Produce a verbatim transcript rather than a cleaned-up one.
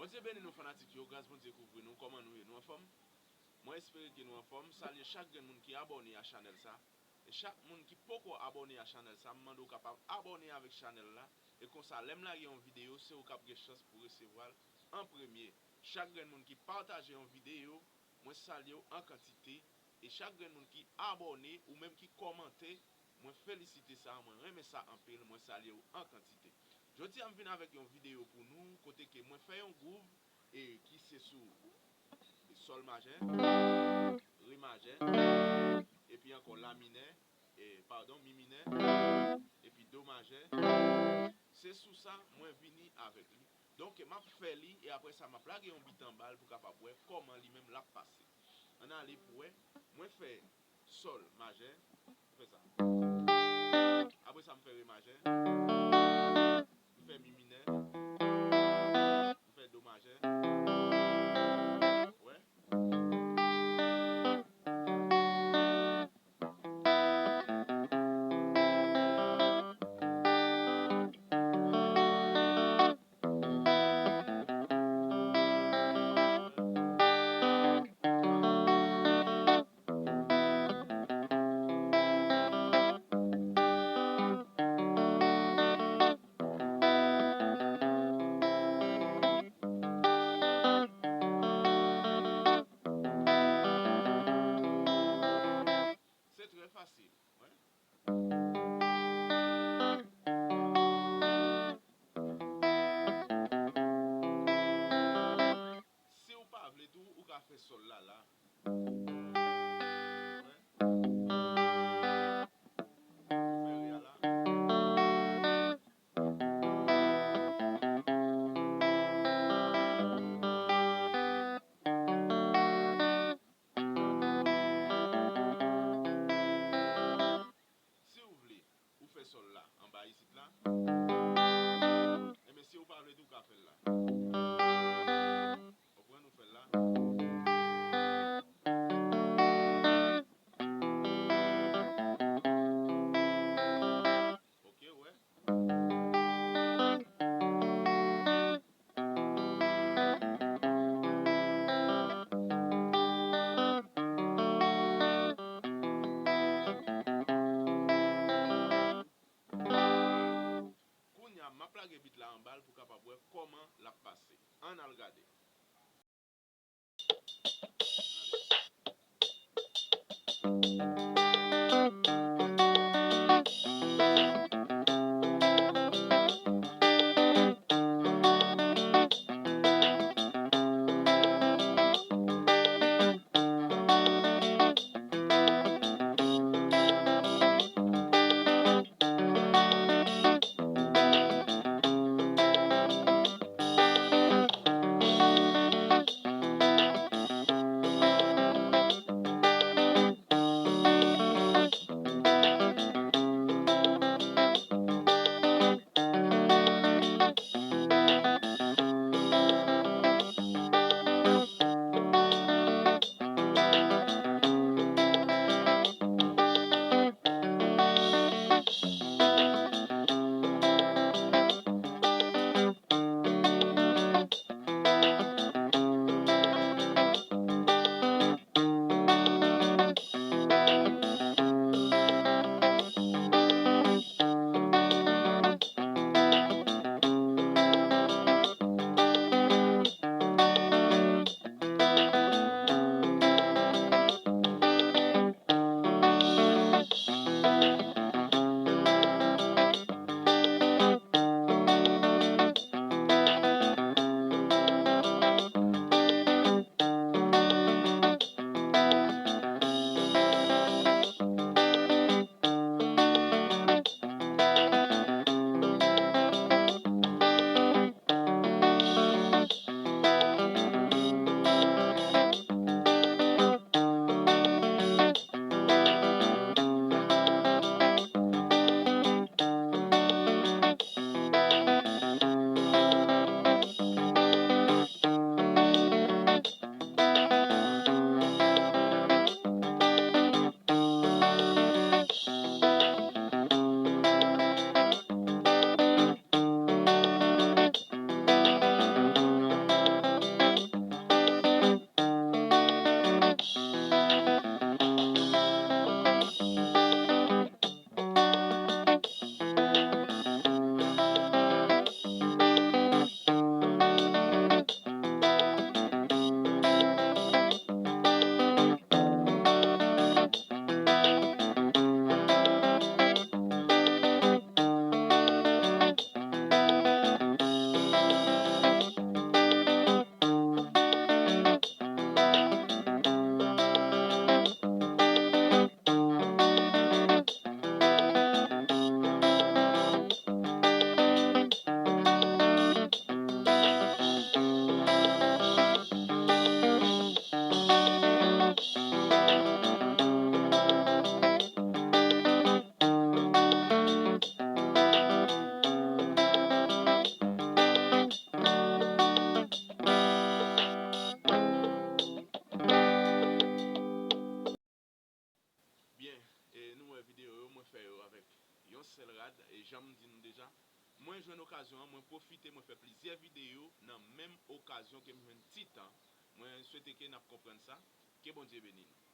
Bondye beni nou fanatik yo, gras Bondye kouvri nou, kòman nou ye? Nou anfòm? Mwen espere ke nou anfòm. Salye chak grenn moun ki abòne a chanèl sa. E chak moun ki poko abòne a chanèl sa, m mande w kapab abòne avèk chanèl la. E konsa, lè m lage yon videyo, se ou k ap gen chans pou resevwa l an premye. Chak grenn moun ki pataje yon videyo, mwen salye w an kantite. E chak grenn moun ki abòne ou menm ki kòmante, mwen felisite sa, mwen renmen sa anpil, mwen salye w an kantite. Jodi a m vin avèk yon videyo pou nou, kote ke mwen fè yon gwouv e ki se sou sòl majè, re majè, epi ankò la minè, e, padon, mi minè, epi do majè. Se sou sa mwen vini avèk li. Donk, m ap fè li, e apre sa, m ap lage yon bit anba l pou kapab wè kòman li menm l ap pase. Ann ale pou wè. Mwen fè sòl majè, m fè sa. Apre sa, m fè re majè. M fè mi minè. M fè do majè. Wè. Se trè fasil. Wè. Si w pa vle tou, ou ka fè sòl la la. Wè. Ou fè re a la. Si w vle, ou fè sòl la anba isit la. Enben, si w pa vle tou, w ka fè l la. Konprann, ou fè l la. Ok, ou wè. Kounye a, m ap lage bit la anba l pou kapab wè kòman l ap pase. Ann al gade. Videyo yo, mwen fè yo avèk yon sèl rad, e jan m di nou deja, mwen jwenn okazyon an, mwen pwofite, mwen fè plizyè videyo nan menm okazyon ke m jwenn ti tan. Mwen swete ke n ap konprann sa. Ke Bondye beni nou.